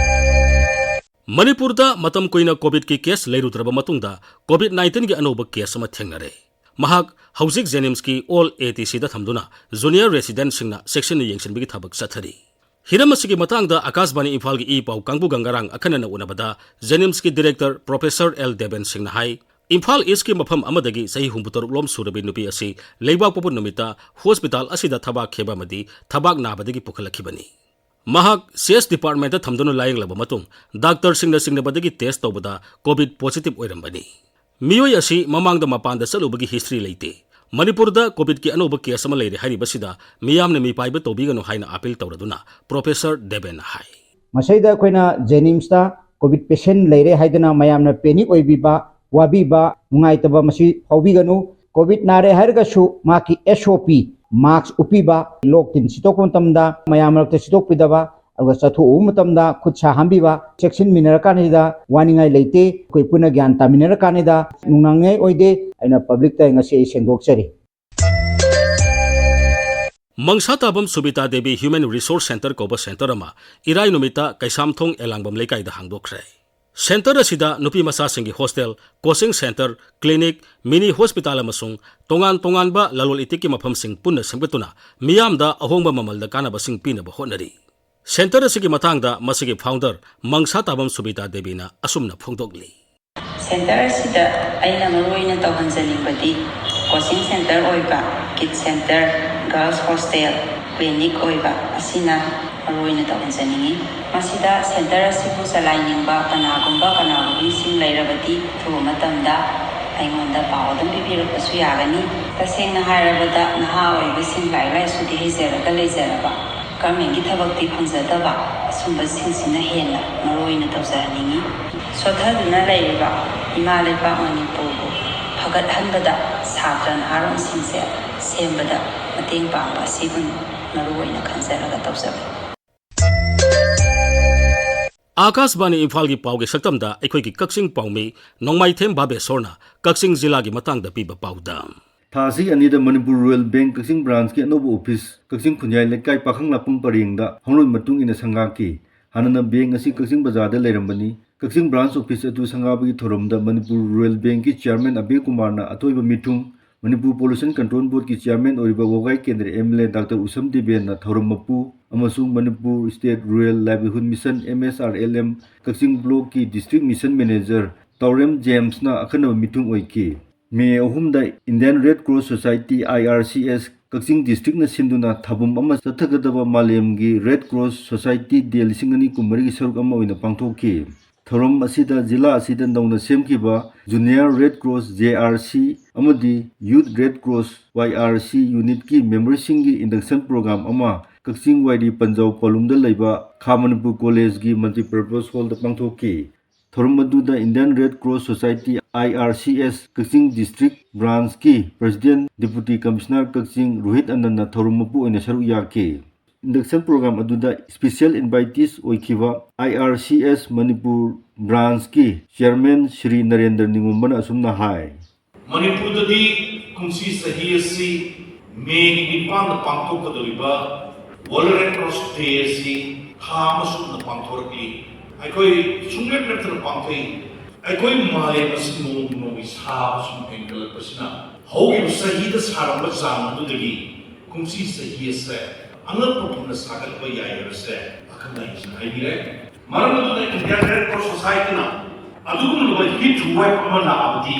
ꯃꯅꯤꯄꯨꯔꯗ ꯃꯇꯝ ꯀꯨꯏꯅ ꯀꯣꯚꯤꯗꯀꯤ ꯀꯦꯁ ꯂꯩꯔꯨꯗ꯭ꯔꯕ ꯃꯇꯨꯡꯗ ꯀꯣꯚꯤꯗ ꯅꯥꯏꯟꯇꯤꯟꯒꯤ ꯑꯅꯧꯕ ꯀꯦꯁ ꯑꯃ ꯊꯦꯡꯅꯔꯦ꯫ ꯃꯍꯥꯛ ꯍꯧꯖꯤꯛ ꯖꯦꯅꯤꯝꯁꯀꯤ ꯑꯣꯜ ꯑꯦ ꯇꯤ ꯁꯤꯗ ꯊꯝꯗꯨꯅ ꯖꯨꯅꯤꯌꯔ ꯔꯦꯁꯤꯗꯦꯟꯠꯁꯤꯡꯅ ꯆꯦꯛꯁꯤꯟꯅ ꯌꯦꯡꯁꯤꯟꯕꯒꯤ ꯊꯕꯛ ꯆꯠꯊꯔꯤ꯫ ꯍꯤꯔꯝ ꯑꯁꯤꯒꯤ ꯃꯇꯥꯡꯗ ꯑꯀꯥꯁꯕꯥꯅꯤ ꯏꯝꯐꯥꯜꯒꯤ ꯏ ꯄꯥꯎ ꯀꯥꯡꯕꯨꯒ ꯉꯔꯥꯡ ꯑꯈꯟꯅꯅ ꯎꯅꯕꯗ ꯖꯦꯅꯤꯝꯁꯀꯤ ꯗꯤꯔꯦꯛꯇꯔ ꯄ꯭ꯔꯣꯐꯦꯁꯔ ꯑꯦꯜ ꯗꯦꯕꯦꯟ ꯁꯤꯡꯅ ꯍꯥꯏ, ꯏꯝꯐꯥꯜ ꯏꯁꯀꯤ ꯃꯐꯝ ꯑꯃꯗꯒꯤ ꯆꯍꯤ ꯍꯨꯝꯐꯨꯇꯔꯨꯛ ꯂꯣꯝ ꯁꯨꯔꯕꯤ ꯅꯨꯄꯤ ꯑꯁꯤ ꯂꯩꯕꯥꯛ ꯄꯣꯛꯄ ꯅꯨꯃꯤꯠꯇ ꯍꯣꯁꯄꯤꯇꯥꯜ ꯑꯁꯤꯗ ꯊꯕꯥꯛ ꯈꯦꯕ ꯑꯃꯗꯤ ꯊꯕꯥꯛ ꯅꯥꯕꯗꯒꯤ ꯄꯨꯈꯠꯂꯛꯈꯤꯕꯅꯤ꯫ ꯃꯍꯥꯛ ꯁꯤ ꯑꯦꯁ ꯗꯤꯄꯥꯔꯠꯃꯦꯟꯠꯇ ꯊꯝꯗꯨꯅ ꯂꯥꯌꯦꯡꯂꯕ ꯃꯇꯨꯡ ꯗꯥꯛꯇꯔꯁꯤꯡꯅ ꯆꯤꯡꯅꯕꯗꯒꯤ ꯇꯦꯁ ꯇꯧꯕꯗ ꯀꯣꯚꯤꯗ ꯄꯣꯖꯤꯇꯤꯚ ꯑꯣꯏꯔꯝꯕꯅꯤ꯫ ꯃꯤꯑꯣꯏ ꯑꯁꯤ ꯃꯃꯥꯡꯗ ꯃꯄꯥꯟꯗ ꯆꯠꯂꯨꯕꯒꯤ ꯍꯤꯁꯇ꯭ꯔꯤ ꯂꯩꯇꯦ꯫ ꯃꯅꯤꯄꯨꯔꯗ ꯀꯣꯚꯤꯗꯀꯤ ꯑꯅꯧꯕ ꯀꯦꯁ ꯑꯃ ꯂꯩꯔꯦ ꯍꯥꯏꯔꯤꯕꯁꯤꯗ ꯃꯤꯌꯥꯝꯅ ꯃꯤꯄꯥꯏꯕ ꯇꯧꯕꯤꯒꯅꯨ ꯍꯥꯏꯅ ꯑꯥꯄꯤꯜ ꯇꯧꯔꯗꯨꯅ ꯄ꯭ꯔꯣꯐꯦꯁꯔ ꯗꯦꯕꯦꯟꯅ ꯍꯥꯏ꯫ ꯃꯁꯤꯗ ꯑꯩꯈꯣꯏꯅ ꯖꯦꯅꯤꯝꯁꯇ ꯀꯣꯚꯤꯗ ꯄꯦꯁꯦꯟ ꯂꯩꯔꯦ ꯍꯥꯏꯗꯨꯅ ꯃꯌꯥꯝꯅ ꯄꯦꯅꯤꯛ ꯑꯣꯏꯕꯤꯕ, ꯋꯥꯕꯤꯕ, ꯅꯨꯡꯉꯥꯏꯇꯕ ꯃꯁꯤ ꯐꯥꯎꯕꯤꯒꯅꯨ꯫ ꯀꯣꯚꯤꯗ ꯅꯥꯔꯦ ꯍꯥꯏꯔꯒꯁꯨ ꯃꯍꯥꯛꯀꯤ ꯑꯦꯁ ꯑꯣ ꯄꯤ, ꯃꯥꯛꯁ ꯎꯞꯄꯤꯕ, ꯂꯣꯛ ꯇꯤꯟ ꯁꯤꯠꯇꯣꯛꯄ ꯃꯇꯝꯗ ꯃꯌꯥꯝ ꯃꯔꯛꯇ ꯁꯤꯠꯇꯣꯛꯄꯤꯗꯕ, ꯑꯗꯨꯒ ꯆꯠꯊꯣꯛꯎꯕ ꯃꯇꯝꯗ ꯈꯨꯠ ꯁꯥ ꯍꯥꯝꯕꯤꯕ, ꯆꯦꯛꯁꯤꯟꯃꯤꯟꯅꯔꯀꯥꯟꯁꯤꯗ ꯋꯥꯅꯤꯡꯉꯥꯏ ꯂꯩꯇꯦ꯫ ꯑꯩꯈꯣꯏ ꯄꯨꯟꯅ ꯒ꯭ꯌꯥꯟ ꯇꯥꯃꯤꯟꯅꯔꯀꯥꯟꯁꯤꯗ ꯅꯨꯡꯅꯥꯡꯅꯤꯡꯉꯥꯏ ꯑꯣꯏꯗꯦ꯫ ꯑꯩꯅ ꯄꯕ꯭ꯂꯤꯛꯇ ꯉꯁꯤ ꯑꯩ ꯁꯦꯡꯗꯣꯛꯆꯔꯤ꯫ ꯃꯪꯁꯥꯇꯥꯕꯝ ꯁꯨꯕꯤꯇꯥ ꯗꯦꯕꯤ ꯍ꯭ꯌꯨꯃꯦꯟ ꯔꯤꯁꯣꯔꯁ ꯁꯦꯟꯇꯔ ꯀꯧꯕ ꯁꯦꯟꯇꯔ ꯑꯃ ꯏꯔꯥꯏ ꯅꯨꯃꯤꯠꯇ ꯀꯩꯁꯥꯝꯊꯣꯡ ꯑꯦꯂꯥꯡꯕꯝ ꯂꯩꯀꯥꯏꯗ ꯍꯥꯡꯗꯣꯛꯈ꯭ꯔꯦ꯫ ꯁꯦꯟꯇꯔ ꯑꯁꯤꯗ ꯅꯨꯄꯤ ꯃꯆꯥꯁꯤꯡꯒꯤ ꯍꯣꯁꯇꯦꯜ, ꯀꯣꯆꯤꯡ ꯁꯦꯟꯇꯔ, ꯀ꯭ꯂꯤꯅꯤꯛ, ꯃꯤꯅꯤ ꯍꯣꯁꯄꯤꯇꯥꯜ ꯑꯃꯁꯨꯡ ꯇꯣꯉꯥꯟ ꯇꯣꯉꯥꯟꯕ ꯂꯂꯣꯟ ꯏꯇꯤꯛꯀꯤ ꯃꯐꯝꯁꯤꯡ ꯄꯨꯟꯅ ꯁꯦꯝꯒꯠꯇꯨꯅ ꯃꯤꯌꯥꯝꯗ ꯑꯍꯣꯡꯕ ꯃꯃꯜꯗ ꯀꯥꯟꯅꯕꯁꯤꯡ ꯄꯤꯅꯕ ꯍꯣꯠꯅꯔꯤ꯫ ꯁꯦꯟꯇꯔ ꯑꯁꯤꯒꯤ ꯃꯇꯥꯡꯗ ꯃꯁꯤꯒꯤ ꯐꯥꯎꯟꯗꯔ ꯃꯪꯁꯥꯇꯥꯕꯝ ꯁꯨꯕꯤꯇꯥ ꯗꯦꯕꯤꯅ ꯑꯁꯨꯝꯅ ꯐꯣꯡꯗꯣꯛꯂꯤ꯫ ꯁꯦꯟꯇꯔ ꯑꯁꯤꯗ ꯑꯩꯅ ꯃꯔꯨꯑꯣꯏꯅ ꯇꯧꯍꯟꯖꯅꯤꯡꯕꯗꯤ ꯀꯣꯆꯤꯡ ꯁꯦꯟꯇꯔ ꯑꯣꯏꯕ, kit centre, girls hostel, clinic ꯑꯣꯏꯕ ꯑꯁꯤꯅ ꯃꯔꯨꯑꯣꯏꯅ ꯇꯧꯍꯟꯖꯅꯤꯡꯏ꯫ ꯃꯁꯤꯗ ꯁꯦꯟꯇꯔ ꯑꯁꯤꯕꯨ ꯆꯂꯥꯏꯅꯤꯡꯕ ꯀꯅꯥꯒꯨꯝꯕ ꯀꯅꯥꯒꯨꯝꯕꯤꯁꯤꯡ ꯂꯩꯔꯕꯗꯤ ꯑꯊꯨꯕ ꯃꯇꯝꯗ ꯑꯩꯉꯣꯟꯗ ꯄꯥꯎ ꯑꯗꯨꯝ ꯄꯤꯕꯤꯔꯛꯄꯁꯨ ꯌꯥꯒꯅꯤ꯫ ꯇꯁꯦꯡꯅ ꯍꯥꯏꯔꯕꯗ ꯅꯍꯥ ꯑꯣꯏꯕꯁꯤꯡ ꯂꯥꯏꯔꯤꯛ ꯂꯥꯏꯁꯨꯗꯤ ꯍꯩꯖꯔꯒ ꯂꯩꯖꯔꯕ, ꯒꯔꯃꯦꯟꯒꯤ ꯊꯕꯛꯇꯤ ꯐꯪꯖꯗꯕ ꯑꯁꯨꯝꯕꯁꯤꯡꯁꯤꯅ ꯍꯦꯟꯅ ꯃꯔꯨꯑꯣꯏꯅ ꯇꯧꯖꯍꯟꯅꯤꯡꯏ꯫ ꯁꯣꯊꯗꯨꯅ ꯂꯩꯔꯤꯕ ꯏꯃꯥ ꯂꯩꯕꯥꯛ ꯃꯅꯤꯄꯨꯔꯕꯨ ꯐꯒꯠꯍꯟꯕꯗ ꯁꯥꯇ꯭ꯔ ꯅꯍꯥꯔꯣꯜꯁꯤꯡꯁꯦ ꯁꯦꯝꯕꯗ ꯃꯇꯦꯡ ꯄꯥꯡꯕ ꯑꯁꯤꯕꯨ ꯃꯔꯨꯑꯣꯏꯅ ꯈꯟꯖꯔꯒ ꯇꯧꯖꯕꯅꯤ꯫ ꯑꯥꯀꯥꯁꯕꯥꯅꯤ ꯏꯝꯐꯥꯜꯒꯤ ꯄꯥꯎꯒꯤ ꯁꯛꯇꯝꯗ ꯑꯩꯈꯣꯏꯒꯤ ꯀꯛꯆꯤꯡ ꯄꯥꯎꯃꯤ ꯅꯣꯡꯃꯥꯏꯊꯦꯝ ꯚꯥꯕꯦꯁꯣꯔꯅ ꯀꯛꯆꯤꯡ ꯖꯤꯂꯥꯒꯤ ꯃꯇꯥꯡꯗ ꯄꯤꯕ ꯄꯥꯎꯗ꯫ ꯊꯥ ꯑꯁꯤꯒꯤ ꯑꯅꯤꯗ ꯃꯅꯤꯄꯨꯔ ꯔꯨꯔꯦꯜ ꯕꯦꯡꯛ ꯀꯛꯆꯤꯡ ꯕ꯭ꯔꯥꯟꯁꯀꯤ ꯑꯅꯧꯕ ꯑꯣꯐꯤꯁ ꯀꯛꯆꯤꯡ ꯈꯨꯟꯌꯥꯏ ꯂꯩꯀꯥꯏ ꯄꯥꯈꯪꯂꯥꯛꯄꯝ ꯄꯔꯦꯡꯗ ꯍꯧꯅꯕ ꯃꯇꯨꯡ ꯏꯟꯅ ꯁꯪꯒꯥꯈꯤ꯫ ꯍꯥꯟꯅꯅ ꯕꯦꯡꯛ ꯑꯁꯤ ꯀꯛꯆꯤꯡ ꯕꯖꯥꯔꯗ ꯂꯩꯔꯝꯕꯅꯤ꯫ ꯀꯛꯆꯤꯡ ꯕ꯭ꯔꯥꯟꯁ ꯑꯣꯐꯤꯁ ꯑꯗꯨ ꯁꯪꯒꯥꯕꯒꯤ ꯊꯧꯔꯝꯗ ꯃꯅꯤꯄꯨꯔ ꯔꯨꯔꯦꯜ ꯕꯦꯡꯛꯀꯤ ꯆꯤꯌꯥꯔꯃꯦꯟ ꯑꯕꯦ ꯀꯨꯃꯥꯔꯅ ꯑꯊꯣꯏꯕ ꯃꯤꯊꯨꯡ, ꯃꯅꯤꯄꯨꯔ ꯄꯣꯂꯨꯁꯟ ꯀꯟꯇ꯭ꯔꯣꯜ ꯕꯣꯔꯗꯀꯤ ꯆꯤꯌꯥꯔꯃꯦꯟ ꯑꯣꯏꯔꯤꯕ ꯋꯥꯕꯒꯥꯏ ꯀꯦꯟꯗ꯭ꯔ M L A doctor Usham ꯗꯤꯕꯦꯟꯅ ꯊꯧꯔꯝ ꯃꯄꯨ ꯑꯃꯁꯨꯡ Manipur state rural livelihood mission, M S R L M, Kakching ꯕ꯭ꯂꯣꯛꯀꯤ district mission manager Taorem Jemson ꯑꯈꯟꯅꯕ ꯃꯤꯊꯨꯡ ꯑꯣꯏꯈꯤ꯫ ꯃꯦ ꯑꯍꯨꯝꯗ Indian red cross society, I R C S, ꯀꯛꯆꯤꯡ ꯗꯤꯁꯇ꯭ꯔꯤꯛꯅ ꯁꯤꯟꯗꯨꯅ ꯊꯥꯕꯝ ꯑꯃ ꯆꯠꯊꯒꯗꯕ ꯃꯥꯂꯦꯝꯒꯤ ꯔꯦꯗ ꯀ꯭ꯔꯣꯁ ꯁꯣꯁꯥꯏꯇꯤ ꯗꯦ ꯂꯤꯁꯤꯡ ꯑꯅꯤ ꯀꯨꯟꯃꯔꯤꯒꯤ ꯁꯔꯨꯛ ꯑꯃ ꯑꯣꯏꯅ ꯄꯥꯡꯊꯣꯛꯈꯤ꯫ ꯊꯧꯔꯝ ꯑꯁꯤꯗ ꯖꯤꯂꯥ ꯑꯁꯤꯗ ꯅꯧꯅ ꯁꯦꯝꯈꯤꯕ junior red cross, J R C, ꯑꯃꯗꯤ ꯌꯨꯊ ꯔꯦꯗ ꯀ꯭ꯔꯣꯁ, ꯋꯥꯏ ꯑꯥꯔ ꯁꯤ, ꯌꯨꯅꯤꯠꯀꯤ ꯃꯦꯝꯕꯔꯁꯤꯡꯒꯤ ꯏꯟꯗꯛꯁꯟ ꯄ꯭ꯔꯣꯒ꯭ꯔꯥꯝ ꯑꯃ ꯀꯛꯆꯤꯡ ꯋꯥꯏꯔꯤ ꯄꯟꯖꯥꯎ ꯄꯥꯂꯨꯝꯗ ꯂꯩꯕ ꯈꯥ ꯃꯅꯤꯄꯨꯔ ꯀꯣꯂꯦꯖꯀꯤ ꯃꯜꯇꯤꯄꯔꯄꯁ ꯍꯣꯜꯗ ꯄꯥꯡꯊꯣꯛꯈꯤ꯫ ꯊꯧꯔꯝ ꯑꯗꯨꯗ Indian red cross society, I R C S, Kakching district ꯕ꯭ꯔꯥꯟꯁꯀꯤ president deputy commissioner Kakching Rohit ꯑꯅꯟꯅ ꯊꯧꯔꯝ ꯃꯄꯨ ꯑꯣꯏꯅ ꯁꯔꯨꯛ ꯌꯥꯈꯤ꯫ ꯏꯟꯗꯛꯁꯟ ꯄ꯭ꯔꯣꯒ꯭ꯔꯥꯝ ꯑꯗꯨꯗ ꯁ꯭ꯄꯦꯁꯤꯌꯦꯜ ꯏꯟꯚꯥꯏꯇꯤꯁ ꯑꯣꯏꯈꯤꯕ I R C S Manipur ꯕ꯭ꯔꯥꯟꯁꯀꯤ ꯆꯤꯌꯥꯔꯃꯦꯟ ꯁ꯭ꯔꯤ ꯅꯔꯦꯟꯗ꯭ꯔ ꯅꯤꯉꯣꯝꯕꯅ ꯑꯁꯨꯝꯅ ꯍꯥꯏ꯫ ꯃꯅꯤꯄꯨꯔꯗꯗꯤ ꯀꯨꯝꯁꯤ ꯆꯍꯤ ꯑꯁꯤ ꯃꯦꯒꯤ ꯅꯤꯄꯥꯟꯗ ꯄꯥꯡꯊꯣꯛꯀꯗꯧꯔꯤꯕ ꯋꯥꯔꯜꯗ ꯔꯦꯗ ꯀ꯭ꯔꯣꯁ ꯗꯦ ꯑꯁꯤ ꯊꯥ ꯑꯃ ꯁꯨꯞꯅ ꯄꯥꯡꯊꯣꯔꯛꯂꯤ꯫ ꯑꯩꯈꯣꯏ ꯁꯨꯡꯂꯦꯞ ꯂꯦꯞꯇꯅ ꯄꯥꯡꯊꯣꯛꯏ꯫ ꯑꯩꯈꯣꯏ ꯃꯥꯂꯦꯝ ꯑꯁꯤ ꯅꯣꯡꯃ ꯅꯣꯡꯃꯒꯤ ꯁꯥꯕ ꯁꯨꯝ ꯍꯦꯟꯒꯠꯂꯛꯄꯁꯤꯅ ꯍꯧꯈꯤꯕ ꯆꯍꯤꯗ ꯁꯥꯔꯝꯕ ꯆꯥꯡ ꯑꯗꯨꯗꯒꯤ ꯀꯨꯝꯁꯤ ꯆꯍꯤ ꯑꯁꯦ ꯑꯉꯛꯄ ꯐꯪꯅ ꯁꯥꯒꯠꯄ ꯌꯥꯏ ꯍꯥꯏꯕꯁꯦ ꯑꯈꯪ ꯑꯍꯩꯁꯤꯡꯅ ꯍꯥꯏꯕꯤꯔꯦ꯫ ꯃꯔꯝ ꯑꯗꯨꯅ ꯏꯟꯗꯤꯌꯟ ꯔꯦꯗ ꯀ꯭ꯔꯣꯁ ꯁꯣꯁꯥꯏꯇꯤꯅ ꯑꯗꯨꯒꯨꯝꯂꯕ ꯍꯤꯠ ꯋꯦꯕ ꯑꯃ ꯂꯥꯛꯑꯕꯗꯤ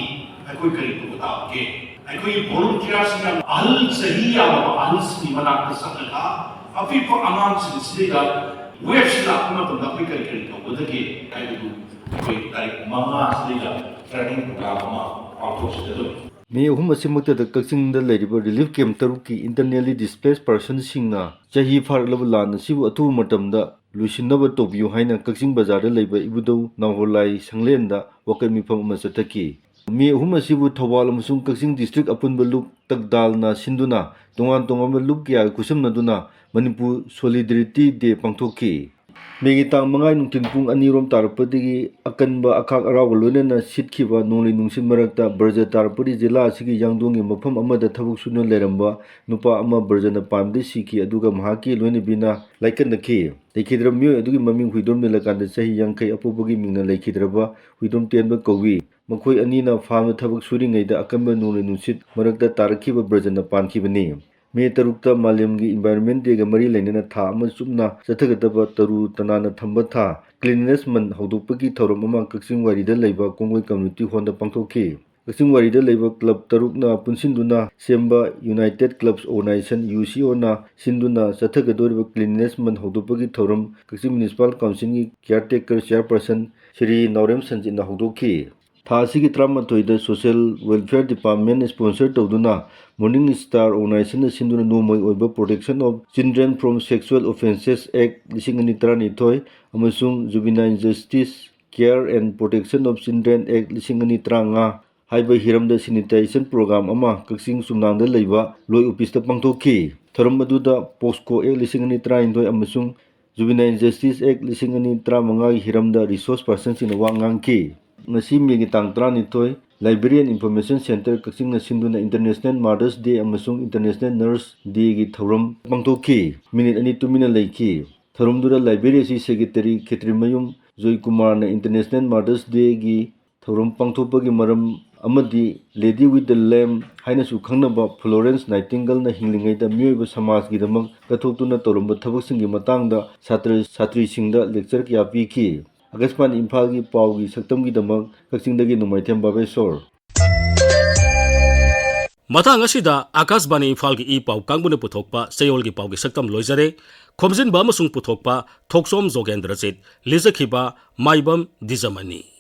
ꯑꯩꯈꯣꯏ ꯀꯔꯤ ꯇꯧꯕ ꯇꯥꯕꯒꯦ? ꯑꯩꯈꯣꯏꯒꯤ ꯚꯣꯂꯨꯟꯇꯤꯌꯔꯁꯤꯡꯅ ꯑꯍꯜ, ꯆꯍꯤ ꯌꯥꯝꯂꯕ ꯑꯍꯜꯁꯤꯡꯒꯤ ꯃꯅꯥꯛꯇ ꯆꯠꯂꯒ ꯑꯄꯤꯛꯄ ꯑꯉꯥꯡꯁꯤꯡꯁꯤꯗ ꯋꯦꯕꯁꯤ ꯂꯥꯛꯄ ꯃꯇꯝꯗ ꯑꯩꯈꯣꯏ ꯀꯔꯤ ꯀꯔꯤ ꯇꯧꯒꯗꯒꯦ ꯍꯥꯏꯕꯗꯨ ꯑꯩꯈꯣꯏ ꯇꯥꯔꯤꯛ ꯃꯉꯥꯁꯤꯗꯩꯗ training program ꯑꯃ ꯄꯥꯡꯊꯣꯛꯆꯒꯗꯕꯅꯤ꯫ ꯃꯦ ꯑꯍꯨꯝ ꯑꯁꯤꯃꯛꯇꯗ ꯀꯛꯆꯤꯡꯗ ꯂꯩꯔꯤꯕ relief camp ꯇꯔꯨꯛꯀꯤ internally displaced personꯁꯤꯡꯅ ꯆꯍꯤ ꯐꯥꯔꯛꯂꯕ ꯂꯥꯟ ꯑꯁꯤꯕꯨ ꯑꯊꯨꯕ ꯃꯇꯝꯗ ꯂꯣꯏꯁꯤꯟꯅꯕ ꯇꯧꯕꯤꯌꯨ ꯍꯥꯏꯅ ꯀꯛꯆꯤꯡ ꯕꯖꯥꯔꯗ ꯂꯩꯕ ꯏꯕꯨꯙꯧ ꯅꯥꯎꯍꯣꯂꯥꯏ ꯁꯪꯂꯦꯟꯗ ꯋꯥꯀꯠ ꯃꯤꯐꯝ ꯑꯃ ꯆꯠꯊꯈꯤ꯫ ꯃꯦ ꯑꯍꯨꯝ ꯑꯁꯤꯕꯨ ꯊꯧꯕꯥꯜ ꯑꯃꯁꯨꯡ ꯀꯛꯆꯤꯡ district ꯑꯄꯨꯟꯕ ꯂꯨꯞ ꯇꯛꯗꯥꯜꯅ ꯁꯤꯟꯗꯨꯅ ꯇꯣꯉꯥꯟ ꯇꯣꯉꯥꯟꯕ ꯂꯨꯞ ꯀꯌꯥꯒ ꯈꯨꯠꯁꯝꯅꯗꯨꯅ ꯃꯅꯤꯄꯨꯔ Solidarity Day ꯄꯥꯡꯊꯣꯛꯈꯤ꯫ ꯃꯦꯒꯤ ꯇꯥꯡ ꯃꯉꯥ ꯅꯨꯡꯊꯤꯜ ꯄꯨꯡ ꯑꯅꯤꯔꯣꯝ ꯇꯥꯔꯛꯄꯗꯒꯤ ꯑꯀꯟꯕ ꯑꯈꯥꯛ ꯑꯔꯥꯎꯒ ꯂꯣꯏꯅꯅ ꯁꯤꯠꯈꯤꯕ ꯅꯣꯡꯂꯩ ꯅꯨꯡꯁꯤꯠ ꯃꯔꯛꯇ ꯕ꯭ꯔꯖ ꯇꯥꯔꯛꯄꯗꯒꯤ ꯖꯤꯂꯥ ꯑꯁꯤꯒꯤ ꯌꯥꯡꯗꯣꯡꯒꯤ ꯃꯐꯝ ꯑꯃꯗ ꯊꯕꯛ ꯁꯨꯗꯨꯅ ꯂꯩꯔꯝꯕ ꯅꯨꯄꯥ ꯑꯃ ꯕ꯭ꯔꯖꯅ ꯄꯥꯟꯕꯗꯒꯤ ꯁꯤꯈꯤ, ꯑꯗꯨꯒ ꯃꯍꯥꯛꯀꯤ ꯂꯣꯏꯅꯕꯤꯅ ꯂꯥꯏꯀꯠꯅꯈꯤ꯫ ꯂꯩꯈꯤꯗ꯭ꯔꯕ ꯃꯤꯑꯣꯏ ꯑꯗꯨꯒꯤ ꯃꯃꯤꯡ ꯍꯨꯏꯗ꯭ꯔꯣꯝ ꯅꯤꯂꯀꯥꯟꯇ, ꯆꯍꯤ ꯌꯥꯡꯈꯩ, ꯑꯄꯣꯛꯄꯒꯤ ꯃꯤꯡꯅ ꯂꯩꯈꯤꯗ꯭ꯔꯕ ꯍꯨꯏꯗ꯭ꯔꯣꯝ ꯇꯦꯟꯕ ꯀꯧꯏ꯫ ꯃꯈꯣꯏ ꯑꯅꯤꯅ ꯐꯥꯔꯝꯗ ꯊꯕꯛ ꯁꯨꯔꯤꯉꯩꯗ ꯑꯀꯟꯕ ꯅꯣꯡꯂꯩ ꯅꯨꯡꯁꯤꯠ ꯃꯔꯛꯇ ꯇꯥꯔꯛꯈꯤꯕ ꯕ꯭ꯔꯖꯅ ꯄꯥꯟꯈꯤꯕꯅꯤ꯫ ꯃꯦ ꯇꯔꯨꯛꯇ ꯃꯥꯂꯦꯝꯒꯤ Environment Dayꯒ ꯃꯔꯤ ꯂꯩꯅꯅ ꯊꯥ ꯑꯃ ꯆꯨꯞꯅ ꯆꯠꯊꯒꯗꯕ ꯇꯔꯨ ꯇꯅꯥꯟꯅ ꯊꯝꯕ ꯊꯥ Cleanliness Month ꯍꯧꯗꯣꯛꯄꯒꯤ ꯊꯧꯔꯝ ꯑꯃ ꯀꯛꯆꯤꯡ ꯋꯥꯏꯔꯤꯗ ꯂꯩꯕ ꯀꯣꯡꯒꯣꯏ Community Hallꯗ ꯄꯥꯡꯊꯣꯛꯈꯤ꯫ ꯀꯛꯆꯤꯡ ꯋꯥꯏꯔꯤꯗ ꯂꯩꯕ club ꯇꯔꯨꯛꯅ ꯄꯨꯟꯁꯤꯟꯗꯨꯅ ꯁꯦꯝꯕ United Clubs Organization, UCOꯅ ꯁꯤꯟꯗꯨꯅ ꯆꯠꯊꯒꯗꯧꯔꯤꯕ Cleanliness Month ꯍꯧꯗꯣꯛꯄꯒꯤ ꯊꯧꯔꯝ ꯀꯛꯆꯤꯡ Municipal Councilꯒꯤ caretaker chairperson ꯁ꯭ꯔꯤ ꯅꯥꯎꯔꯦꯝ ꯁꯟꯖꯤꯠꯅ ꯍꯧꯗꯣꯛꯈꯤ꯫ ꯊꯥ ꯑꯁꯤꯒꯤ ꯇꯔꯥꯃꯥꯊꯣꯏꯗ Social Welfare Department sponsor ꯇꯧꯗꯨꯅ Morning Star Organizationꯅ ꯁꯤꯟꯗꯨꯅ ꯅꯣꯡꯃꯒꯤ ꯑꯣꯏꯕ Protection of Children from Sexual Offences Act ꯂꯤꯁꯤꯡ ꯑꯅꯤ ꯇꯔꯥꯅꯤꯊꯣꯏ ꯑꯃꯁꯨꯡ Juvenile Justice Care and Protection of Children Act ꯂꯤꯁꯤꯡ ꯑꯅꯤ ꯇꯔꯥꯃꯉꯥ ꯍꯥꯏꯕ ꯍꯤꯔꯝꯗ sensitization program ꯑꯃ ꯀꯛꯆꯤꯡ ꯆꯨꯝꯅꯥꯡꯗ ꯂꯩꯕ ꯂꯣꯏ ꯑꯣꯐꯤꯁꯇ ꯄꯥꯡꯊꯣꯛꯈꯤ꯫ ꯊꯧꯔꯝ ꯑꯗꯨꯗ POCSO Act ꯂꯤꯁꯤꯡ ꯑꯅꯤ ꯇꯔꯥꯅꯤꯊꯣꯏ ꯑꯃꯁꯨꯡ Juvenile Justice Act ꯂꯤꯁꯤꯡ ꯑꯅꯤ ꯇꯔꯥꯃꯉꯥꯒꯤ ꯍꯤꯔꯝꯗ resource personꯁꯤꯡꯅ ꯋꯥ ꯉꯥꯡꯈꯤ꯫ ꯉꯁꯤ ꯃꯦꯒꯤ ꯇꯥꯡ ꯇꯔꯥꯅꯤꯊꯣꯏ, Library and Information Centre ꯀꯛꯆꯤꯡꯅ ꯁꯤꯟꯗꯨꯅ International Mother's Day ꯑꯃꯁꯨꯡ International Nurse Dayꯒꯤ ꯊꯧꯔꯝ ꯄꯥꯡꯊꯣꯛꯈꯤ꯫ ꯃꯤꯅꯤꯠ ꯑꯅꯤ ꯇꯨꯃꯤꯟꯅ ꯂꯩꯈꯤ꯫ ꯊꯧꯔꯝꯗꯨꯗ library ꯑꯁꯤ secretary ꯈꯦꯇ꯭ꯔꯤꯃꯌꯨꯝ ꯖꯣꯏꯀꯨꯃꯥꯔꯅ International Mother's Dayꯒꯤ ꯊꯧꯔꯝ ꯄꯥꯡꯊꯣꯛꯄꯒꯤ ꯃꯔꯝ ꯑꯃꯗꯤ Lady with the Lamb ꯍꯥꯏꯅꯁꯨ ꯈꯪꯅꯕ Florence Nightingaleꯅ ꯍꯤꯡꯂꯤꯉꯩꯗ ꯃꯤꯑꯣꯏꯕ ꯁꯃꯥꯖꯒꯤꯗꯃꯛ ꯀꯠꯊꯣꯛꯇꯨꯅ ꯇꯧꯔꯝꯕ ꯊꯕꯛꯁꯤꯡꯒꯤ ꯃꯇꯥꯡꯗ ꯁꯥꯇ꯭ꯔ ꯁꯥꯇ꯭ꯔꯤꯁꯤꯡꯗ lecture ꯀꯌꯥ ꯄꯤꯈꯤ꯫ ꯑꯀꯥꯁꯕꯥꯅꯤ ꯏꯝꯐꯥꯜꯒꯤ ꯄꯥꯎꯒꯤ ꯁꯛꯇꯝꯒꯤꯗꯃꯛ ꯀꯛꯆꯤꯡꯗꯒꯤ ꯅꯣꯡꯃꯥꯏꯊꯦꯝ ꯕꯥꯕꯦꯁꯣꯔ꯫ ꯃꯇꯥꯡ ꯑꯁꯤꯗ ꯑꯀꯥꯁꯕꯥꯅꯤ ꯏꯝꯐꯥꯜꯒꯤ ꯏ ꯄꯥꯎ ꯀꯥꯡꯕꯨꯅ ꯄꯨꯊꯣꯛꯄ ꯆꯌꯣꯜꯒꯤ ꯄꯥꯎꯒꯤ ꯁꯛꯇꯝ ꯂꯣꯏꯖꯔꯦ꯫ ꯈꯣꯝꯖꯤꯟꯕ ꯑꯃꯁꯨꯡ ꯄꯨꯊꯣꯛꯄ ꯊꯣꯛꯆꯣꯝ ꯖꯣꯒꯦꯟꯗ꯭ꯔꯖꯤꯠ, ꯂꯤꯖꯈꯤꯕ ꯃꯥꯏꯕꯝ ꯗꯤꯖꯃꯅꯤ꯫